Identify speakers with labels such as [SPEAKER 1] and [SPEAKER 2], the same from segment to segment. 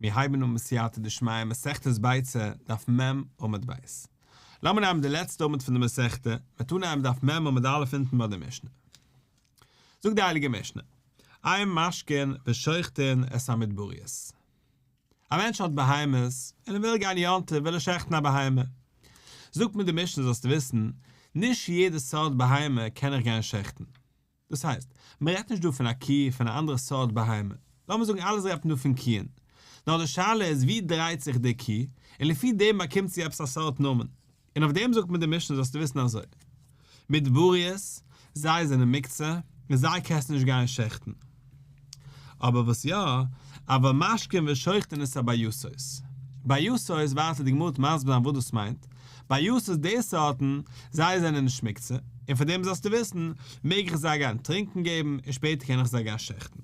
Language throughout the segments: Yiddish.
[SPEAKER 1] מיר הייבן אן בסייעתא דשמיא מסכת ביצה, דף מ' עמוד ב'. לאמיר נעמען די לעצטע עמוד פון די מסכתא, מ'וועט אנהייבן דף מ' עמוד א' אונטן ביי די משנה. זאגט די הייליגע משנה, אין משקין ושוחטין את המדבריות. א מענטש האט בהמות, און ער וויל גיין יום טוב וויל ער שעכטן א בהמה. זאגט מיר די משנה זאלסטו וויסן, נישט יעדע סארט בהמה קען איך גיין שעכטן. דאס הייסט, מען רעדט נישט דא פון א קי, פון א אנדערע סארט בהמה. לאמיר זאגן אלעס רעדט מען דא פון קיען. נאר די שאלה איז ווי דרייט זיך די קי, און לפי דעם באקומט זי עפעס א סארט נאמען. און אויף דעם זאגט מען די משנה זאלסטו וויסן אזוי. מדבריות, זיי זענען מוקצה, און זיי קענסטו נישט גיין שעכטן. אבער וואס יא, אבל משקין ושוחטין את הבייתות. בייתות, ווייטער די גמרא וועט מסביר זיין וואס דאס מיינט, בייתות די סארטן, זיי זענען נישט מוקצה, און פאר דעם זאלסטו וויסן, מעג איך זיי גיין טרינקן געבן, און שפעטער קען איך זיי גיין שעכטן.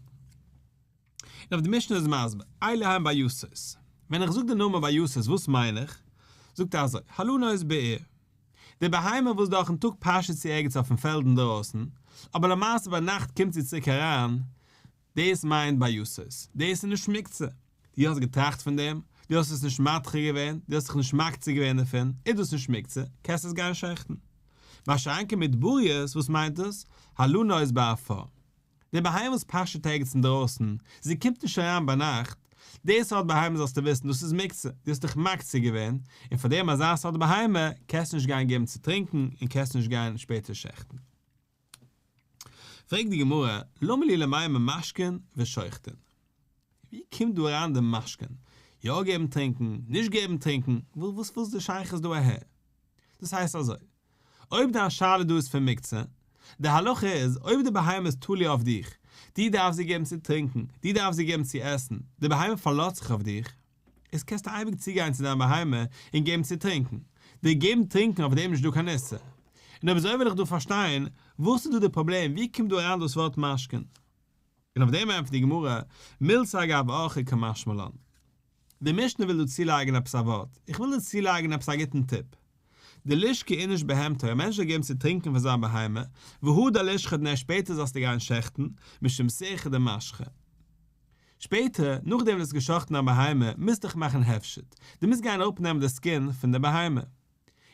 [SPEAKER 1] און אויף די משנה איז מסביר, אלו הן בייתות. ווען איך זאג די נאמען בייתות וואס מיין איך? זאגט ער אזוי, הלנות בעיר. די בהמה וואס דורכן טאג פאשעט זי ערגעץ אויפן פעלד אינדרויסן, אבער למעשה ביינאכט קומט זי צוריק אריין, דאס מיינט בייתות, דאס איז נישט מוקצה, דו האסט געטראכט פון דעם, דו האסט עס נישט מדחה געווען, דו האסט זיך נישט מקצה געווען דערפון, איז דאס נישט מוקצה, קענסט עס גיין שעכטן. מה שאין כן מדבריות, וואס מיינט דאס? הלנות בעפר. די בהמה וואס פאשעט ערגעץ אינדרויסן, זי קומט נישט אריין ביינאכט, די סארט בהמה זאלסטו וויסן דאס איז מוקצה, דו האסט דיך מקצה געווען, און פאר דעם אזא סארט בהמה קענסטו נישט גיין געבן צו טרינקען און קענסט נישט גיין שפעטער שעכטן. פרעגט די גמרא, למה לי למימר משקין ושוחטין? ווי קומט דא אריין די משקין? יא געבן טרינקען, נישט געבן טרינקען, וואס וואס איז די שייכות דא אהער? דאס הייסט אזוי, אויב דיין שאלה דא איז פון מוקצה, די הלכה איז אויב די בהמה איז תלוי אויף דיך, דו דארפסט זי געבן צו טרינקען, דו דארפסט זי געבן צו עסן, די בהמה פארלאזט זיך אויף דיך, איז קענסטו אייביג צוגיין צו דיין בהמה און געבן צו טרינקען, די געבן טרינקען אויף דעם איז נישט דא קיין איסור. און אויב אזוי וויל איך דא פארשטיין, וואס איז דא די פראבלעם, ווי קומט דא אריין דאס ווארט משקין? און אויף דעם ענטפערט די גמרא, מילתא אגב אורחיה קמשמע לן. די משנה וויל דא צולייגן עפעס א ווארט, איך וויל דא צולייגן עפעס א גוטן טיפ. דלישקי איניש בהמתו, א מענטש זאל געבן צו טרינקען פאר זיין בהמה, והדר לישחט און ערשט שפעטער זאלסטו גיין שעכטן, משום סירחא דמשחא. שפעטער, נאכדעם וואס דו האסט געשחט'ן א בהמה, מוזטו דאך מאכן הפשט, דו מוזט גיין אראפנעמען די skin פון די בהמה.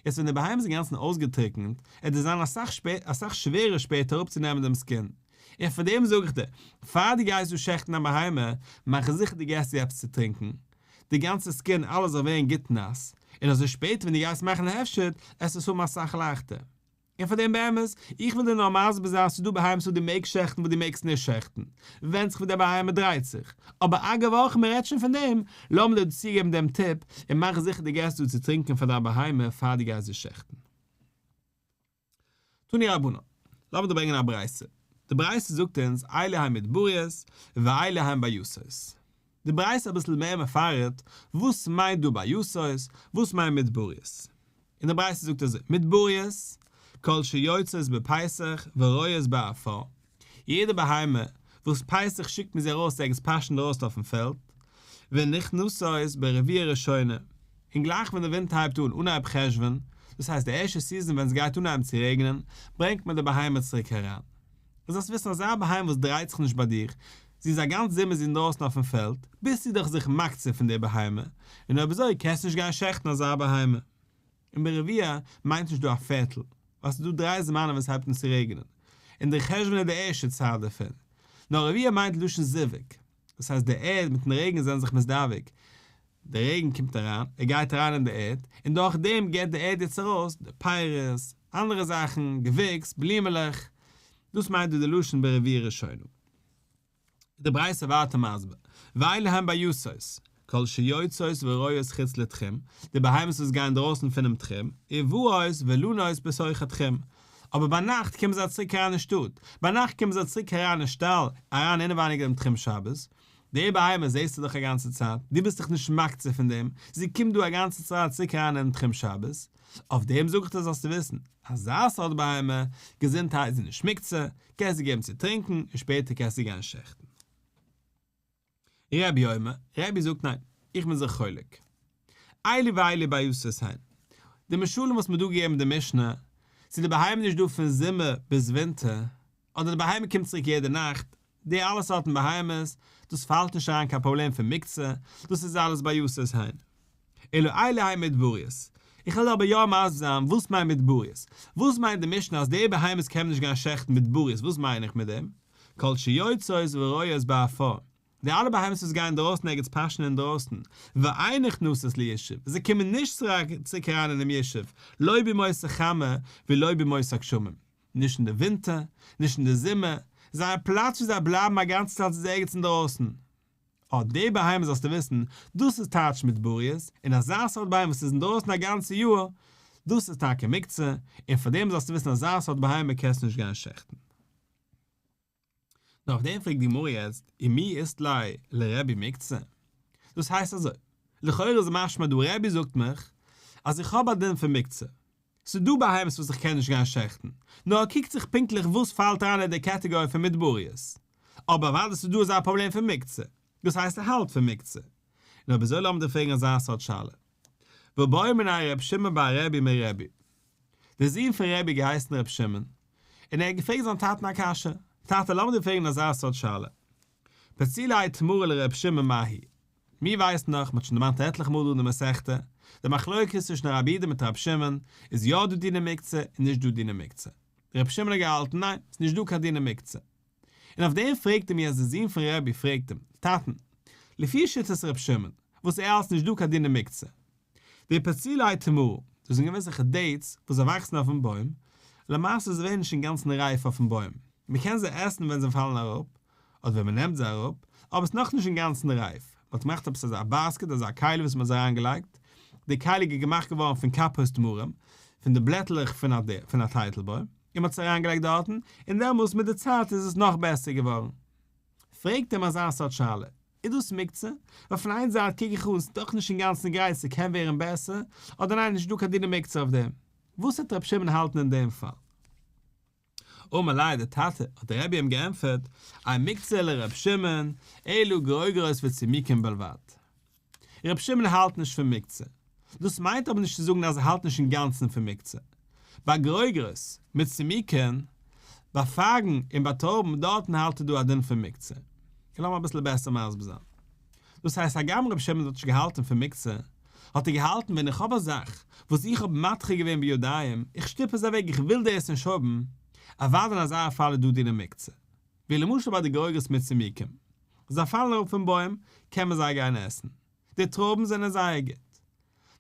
[SPEAKER 1] יעצט ווען די בהמה איז אינגאנצן אויסגעטריקנט, עט דיר זיין אסאך אסאך שווערער שפעטער אראפצונעמען דעם skin. און פאר דעם זאג איך דיר, פאר דו גייסט דא שעכטן א בהמה, מאך זיכער דו געסט איר עפעס צו טרינקען, די גאנצע skin אלעס זאל ווערן גוט נאס, און אזוי שפעטער ווען דו גייסט מאכן הפשט, עסט עס האבן אסאך לייכטער. און פאר דעם באמת, איך וויל דיר נאר מסביר זיין ס'איז דא בהמות וואס דו מעגסט שעכטן וואס דו מעגסט נישט שעכטן, ווענדט זיך ווי די בהמה דרייט זיך, אבער אגב אויך מען רעדט שוין פון דעם, לאמיר דיר צוגעבן דעם טיפ, און מאך זיכער דו געסט דא צו טרינקען פאר דיין בהמה פאר דו גייסט זי שעכטן. תנו רבנן, לאמיר דיר ברענגען א ברייתא, די ברייתא זאגט אונז אלו הן מדבריות ואלו הן בייתות, די ברייתא אביסל מער מפרט וואס מיינט דא בייתות, וואס מיינט מדבריות. און די ברייתא זאגט אזוי, מדבריות, כל שיוצאות בפסח ורועות בעפר, יעדע בהמה וואס פסח שיקט מען זי ארויס ערגעץ פאשען דרויסן אויפן פעלד, ונכנסות ברביעה ראשונה, און גלייך ווען די ווינט הייבט אן אנהייב חשוון, דאס הייסט די ערשטע season ווען עס גייט אנהייבן צו רעגענען, ברענגט מען די בהמה צוריק אריין. דו זאלסט וויסן אזא בהמה וואס דרייט זיך נישט ביי דיר, זי איז א גאנץ זומער זי אינדרויסן אויפן פעלד, ביסטו דאך זיך מקצה פון די בהמה, און אויב אזוי קענסטו נישט גיין שעכטן אזא בהמה. און ברביעה מיינט נישט דא א פערטל, ווייל ס'איז דא דריי זמנים ווען ס'הייבט אן צו רעגענען, און דער חשוון איז די ערשטע צייט דערפון, נאר רביעה מיינט לשון זיווג, דאס הייסט די ערד מיטן רעגן זענען זיך מזדווג, דער רעגן קומט אריין, ער גייט אריין אין די ערד, און דורך דעם געבט די ערד יעצט ארויס די פירות, אנדערע זאכן, געוויקס, בלימעלעך. דאס מיינט דא די לשון ברביעה ראשונה. איז די ברייתא ווייטער מסביר, ואלו הן בייתות, כל שיוצאות ורועות חוץ לתחום, די בהמות וואס גייען דרויסן פונעם תחום, ובאות ולנות בתוך התחום, אבער ביינאכט קומען זיי צוריק אריין אין שטאט, ביינאכט קומען זיי צוריק אריין אין שטאל, אריין אינעווייניג אינעם תחום שבת, די בהמה זעסטו דאך א גאנצע צייט, דו ביסט דאך נישט מקצה פון דעם, זי קומט דא א גאנצע צייט צוריק אריין אינעם תחום שבת, אויף דעם זאג איך דיר זאלסטו וויסן, אזא סארט בהמה, געזונטהייט איז זי נישט מוקצה, קענסט זי געבן צו טרינקען און שפעטער קענסטו זי גיין שעכטן. רבי אומר, רבי זאגט ניין, איך בין זיך חולק. אלו ואלו בייתות הן. די משלים וואס מ'האט דא געגעבן אין די משנה, צו די בהמה איז נישט דא פון זומער ביז ווינטער, אדער די בהמה קומט צוריק יעדע נאכט, די אלע סארטן בהמות, דאס פאלט נישט אריין קיין פראבלעם פון מוקצה, דאס איז אלעס בעייתות הן. אלא אלו הן מדבריות. איך וועל אבער יא מסביר זיין וואס מיינט מדבריות. וואס מיינט די משנה אז די בהמות קען מען נישט גיין שעכטן מדבריות, וואס מיין איך מיט דעם? כל שיוצאות ורועות בעפר. די אלע בהמות וואס גייען אינדרויסן ערגעץ פאשען אינדרויסן, ואין נכנסות לישוב, זיי קומען נישט צוריק אריין אינעם ישוב, לא בימות החמה ולא בימות הגשמים, נישט אין די ווינטער, נישט אין די זומער, זייער פלאץ וואו זיי בלייבן א גאנצע צייט איז ערגעץ אינדרויסן. אט די בהמות זאלסטו וויסן, דאס איז טייטש מדבריות, און אזא סארט בהמה וואס איז אינדרויסן א גאנצע יאר, דאס איז טאקע מוקצה, און פאר דעם זאלסטו וויסן אזא סארט בהמה קענסטו נישט גיין שעכטן. נאר אויף דעם פרעגט די גמרא יעצט, ומי אית ליה לרבי מוקצה? דאס הייסט אזוי, לכאורה איז משמע דא רבי זאגט מיך אז איך האב א דין פון מוקצה, ס'איז דא בהמות וואס איך קען נישט גיין שעכטן, נאר ער קוקט זיך פונקטליך וואס פאלט אריין אין די קעטעגארי פון מדבריות. אבער אוודאי ס'איז דא אזא פראבלעם פון מוקצה, דאס הייסט ער האלט פון מוקצה. און אויב אזוי לאמיר דיר פרעגן אזא סארט שאלה. והא בעא מיניה ר' שמעון בר רבי מרבי. דער זון פון רבי געהייסן ר' שמעון, און ער האט געפרעגט זיין טאטן א קשיא, טאטע לאמיר דיר פרעגן אזא סארט שאלה. פצולי תמרה לר' שמעון מהו? מיר ווייסן דאך, מ'האט שוין דערמאנט עטליכע מאל דא אין די מסכתא, די מחלוקת צווישן רבי יהודה מיט רבי שמעון, איז יא דא דיני מוקצה און נישט דא דיני מוקצה. רבי שמעון האט געהאלטן ניין, ס'איז נישט דא קיין דיני מוקצה. און אויף דעם פרעגט אים יעצט די זון פון רבי פרעגט אים, טאטן, לפי שיטת רבי שמעון, וואס ער האלט ס'נישט דא קיין דיני מוקצה, די פצולי תמרה, דאס זענען געווענליכע dates וואס זיי וואקסן אויפן בוים, למעשה זיי ווערן נישט אינגאנצן רייף אויפן בוים, מען קען זיי עסן ווען זיי פאלן אראפ, אדער ווען מען נעמט זיי אראפ, אבער עס איז נאכנישט אינגאנצן רייף, מען האט געמאכט עפעס אזא basket, אזא כלי וואס מען האט זיי אריינגעלייגט, די כלי איז געמאכט געווארן פון כפות תמרים, פון די בלעטלעך פון א פון א טייטלבוים, און מען האט עס אריינגעלייגט דארטן, און דעמאלס מיט די צייט איז עס נאך בעסער געווארן. פרעגט אים אזא סארט שאלה, איז דאס מוקצה? ווייל פון איין זייט קוק איך אן ס'איז דאך נישט אינגאנצן גרייט ס'קען ווערן בעסער, אדער ניין נישט דא קיין דיני מוקצה אויף דעם. וואס וועט רבי שמעון האלטן אין דעם פאל? אמר ליה דער טאטע, האט דער רבי אים געענטפערט, אין מוקצה לרבי שמעון, אלא גרוגרות וצימוקים בלבד. רבי שמעון האלט נישט פון מוקצה. דאס מיינט אבער נישט צו זאגן אז ער האלט נישט אינגאנצן פון מוקצה. ביי גרוגרות, מיט צימוקין, ביי פייגן און ביי טרויבן דארטן האלט ער דא א דין פון מוקצה. און לאמיר אביסל בעסער מסביר זיין. דאס הייסט הגם רבי שמעון האט נישט געהאלטן פון מוקצה, האט ער געהאלטן ווען איך האב א זאך וואס איך האב מדחה געווען בידיים, איך שטופ עס אוועק איך וויל דאס נישט האבן, אוודאי אין אזא פאל איז דא דיני מוקצה. ווי למשל ביי די גרוגרות מיט צימוקים. זיי פאלן אראפ פון בוים, קען מען זיי גיין עסן. די טרויבן זענען זייער גוט.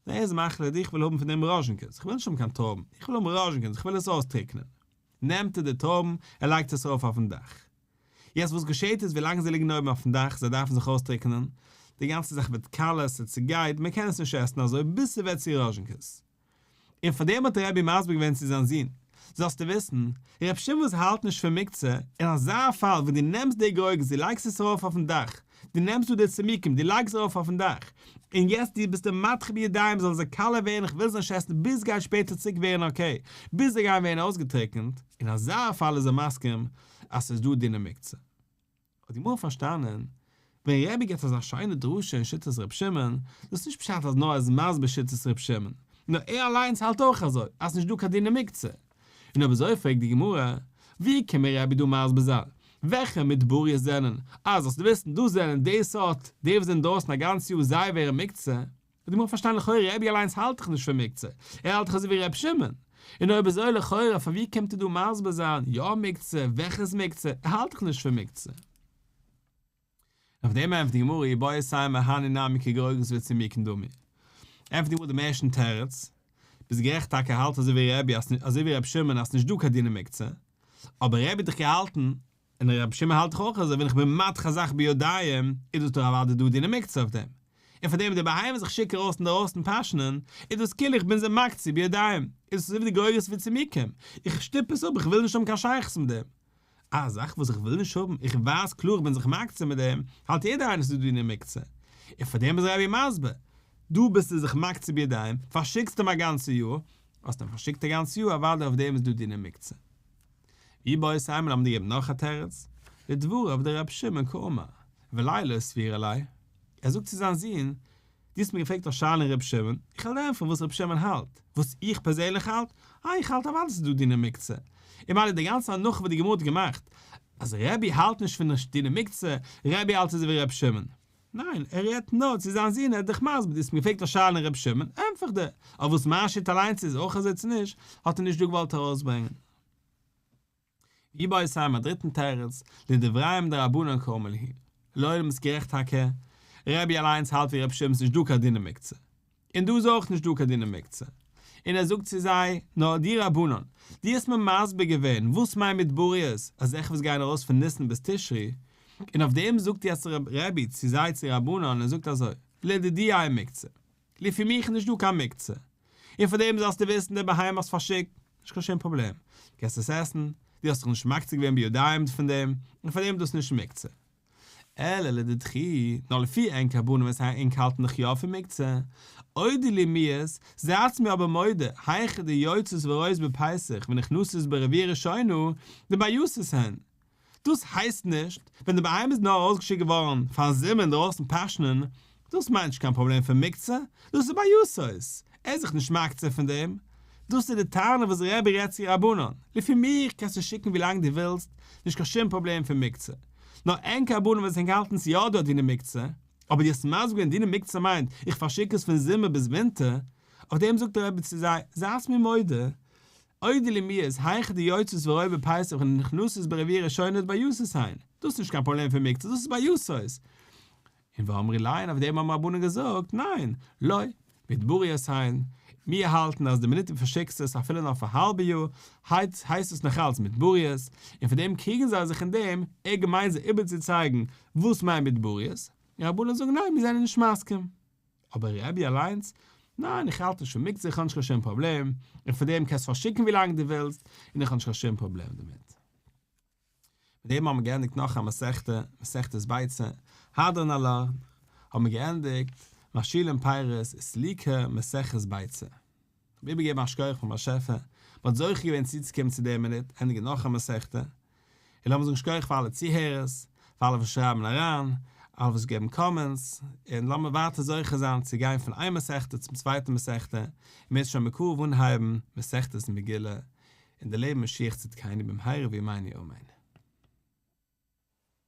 [SPEAKER 1] נאר ער איז מחליט איך וויל האבן פון דעם ראזשינקעס, איך וויל נישט האבן קיין טרויבן, איך וויל האבן ראזשינקעס, איך וויל עס אויסטריקנען. נעמט ער די טרויבן, ער לייגט עס ארויף אויפן דאך. יעצט וואס געשעט איז ווילאנג זיי ליגן אויבן אויפן דאך, זיי דארפן זיך אויסטריקענען, די גאנצע זאך ווערט קאלע, ס'צעגייט, מען קען עס נישט עסן אזוי ביז ס'ווערט צו ראזשינקעס. און פאר דעם האט דער רבי מסביר געווען צו זיין זון, זאלסטו וויסן, ר' שמעון וואס האלט נישט פון מוקצה, אין אזא פאל ווען דו נעמסט די גרוגרות דו לייגסט עס ארויף אויפן דאך, דו נעמסט דא די צימוקים דו לייגסט ארויף אויפן דאך, און יעצט דו ביסט אים מדחה בידיים זאלן זיי קאלע ווערן איך וויל זיי נישט עסן ביז גייט שפעטער צוריק ווערן okay, ביז זיי גייען ווערן אויסגעטריקענט, אין אזא פאל איז ער מסכים אז ס'איז דא דיני מוקצה. האט די גמרא פארשטאנען, ווען רבי גיבט אזא שיינע דרשה אין שיטת ר' שמעון, דאס איז נישט פשט אז נאר ער איז מסביר שיטת ר' שמעון, נאר ער אליינס האלט אויך אזוי, אז ס'נישט דא קיין דיני מוקצה. און אויב אזוי פרעגט די גמרא, ווי קען מיר רבי דא מסביר זיין וועלכע מדבריות זענען, אז זאלסטו וויסן דאס זענען די סארט, די וואס זענען דרויסן א גאנץ יאר זיי ווערן מוקצה, האט די גמרא פארשטאנען לכאורה רבי אליינס האלט דאך נישט פון מוקצה, ער האלט דאך אזוי ווי ר' שמעון, און אויב אזוי לכאורה פאר ווי קומט ער דא מסביר זיין יא מוקצה, וועלכע איז מוקצה, ער האלט דאך נישט פון מוקצה. אויף דעם ענטפערט די גמרא איבעית אימא הני נמי כגרוגרות וצימוקין דמי. ענטפערט די גמרא דעם ערשטן תירוץ, ביסט גערעכט טאקע ער האלט אזוי ווי רבי אזוי ווי רבי שמעון אז ס'נישט דא קיין דיני מוקצה, אבער רבי האט דאך געהאלטן און רבי שמעון האלט דאך אויך אזוי ווען איך בין מדחה א זאך בידיים איז דאס דאך אוודאי דא דיני מוקצה אויף דעם, און פאר דעם די בהמות איך שיק ארויס אינדערויסן פאשענען איז דאס כאילו איך בין זיי מקצה בידיים, איז עס אזוי ווי די גרוגרות וצימוקים, איך שטופ עס אפ איך וויל נישט האבן קיין שייכות מיט דעם. א זאך וואס איך וויל נישט האבן, איך ווייס קלאר איך בין זיך מקצה מיט דעם, האלט יעדער איינער ס'איז דא דיני מוקצה. און פאר דעם איז רבי מסביר, דא ביסטו זיך מקצה בידיים, פארשיקסט אים א גאנצע יאר, האסט אים פארשיקט א גאנצע יאר אוודאי אויף דעם איז דא דיני מוקצה. ואיבעית אימא לאמיר דיר געבן נאך א תירוץ, לדבריו דרבי שמעון קאמר, וליה לא סבירא ליה, ער זאגט צו זיין זון, דו האסט מיר געפרעגט א שאלה אין רבי שמעון, איך וועל דיר ענטפערן וואס רבי שמעון האלט, וואס איך פערזענליך האלט, אה איך האלט אוודאי ס'איז דא דיני מוקצה, און ממילא די גאנצע הנחה וואס די גמרא האט געמאכט. אז רבי האלט נישט פון דיני מוקצה, רבי האלט אזוי ווי ר' שמעון. ניין, ער רעדט נאר צו זיין זון, ער האט דיך מסביר, דו האסט מיר געפרעגט א שאלה אין ר' שמעון, ענטפער איך דיר, אבער וואס מיין שיטה אליינס איז אויך אזוי צו נישט, האט ער נישט דא געוואלט ארויסברענגען. ואיבעית אימא א דריטן תירוץ, לדבריהם דרבנן קאמר להו. לעולם איז גערעכט טאקע, רבי אליינס האלט ווי ר' שמעון ס'נישט דא קיין דיני מוקצה. און דא איז אויך נישט דא קיין דיני מוקצה. און ער זאגט צו זיי, נאר די רבנן, דו האסט מיר מסביר געווען וואס מיינט מדבריות, אזעלכע וואס גייען ארויס פון ניסן ביז תשרי, און אויף דעם זאגט יעצט רבי צו זיי צו רבנן, ער זאגט אזוי, לדידי אין מוקצה, לפי מיך איז נישט דא קיין מוקצה, און פאר דעם זאלסטו וויסן די בהמה האסט פארשיקט, נישט קיין שום פראבלעם, קענסט עס עסן, דו האסט זיך נישט מקצה געווען בידיים פון דעם, און פאר דעם איז דאס נישט מוקצה. אלא לדידכו, נאר לפי ענק רבנן וואס ענק האלטן דאך יא פון מוקצה, אודו לי מיהת, זייטס מיר אבער מודה, היכא דיוצאות ורועות בפסח ונכנסות ברביעה ראשונה, דבעייתות הן. דאס הייסט נישט, ווען די בהמה איז נאר ארויסגעשיקט געווארן פארן זומער אינדרויסן פאשענען, דאס מיינט נישט קיין פראבלעם פון מוקצה, דאס איז בעייתות, ער איז זיך נישט מקצה פון דעם. דאס איז די טענה וואס רבי רעדט צו רבנן, לפי מיך קענסטו שיקן ווי לאנג דו ווילסט, נישט קיין שום פראבלעם פון מוקצה. נאר ענק רבנן וואס ענק האלטן ס'יא דא דיני מוקצה, אבער דו האסט מסביר געווען דיני מוקצה מיינט איך פארשיק עס פון זומער ביז ווינטער, אויף דעם זאגט דער רבי צו זיי, זייטס מיר מודה, אודו לי מיהת, היכא דיוצאות ורועות בפסח ונכנסות ברביעה ראשונה דבעייתות הן, דאס איז נישט קיין פראבלעם פון מוקצה, דאס איז בעייתות. און ואמרי ליה, אויף דעם האבן רבנן געזאגט, ניין, לא, מדבריות הן, מיר האלטן אז די מינוט דו פארשיקסט עס אפילו נאר פאר א האלבע יאר, הייסט עס נאכאלץ מדבריות, און פאר דעם קריגן זיי זיך אין דעם, ער געמיינט זיי איבערצוצייגן וואס מיינט מדבריות, און רבנן זאגן ניין מיר זענען נישט מסכים. אבער רבי אליינס, ניין איך האלט נישט פון מוקצה איך האב נישט קיין שום פראבלעם, און פאר דעם קענסט פארשיקן ווי לאנג דו ווילסט, און איך האב נישט קיין שום פראבלעם דערמיט. מיט דעם האבן מיר געענדיגט נאך א מסכתא, מסכת ביצה, הדרן עלך, האבן מיר געענדיגט, משאילין פירות וסליקא מסכת ביצה. כ'האב איבערגעגעבן א שכוח פארן באשעפער, מ'האט זוכה געווען צוצוקומען צו דער מינוט, ענדיגן נאך א מסכתא. און לאמיר זאגן שכוח פאר אלע צוהערערס, פאר אלע וואס שרייבן אריין, אלע וואס געבן comments, און לאמיר ווייטער זוכה זיין צו גיין פון איין מסכתא צום צווייטן מסכתא, און מיר שוין בקרוב אנהייבן מסכת מגילה, און דערלעבן משיח צדקינו במהרה בימינו אמן.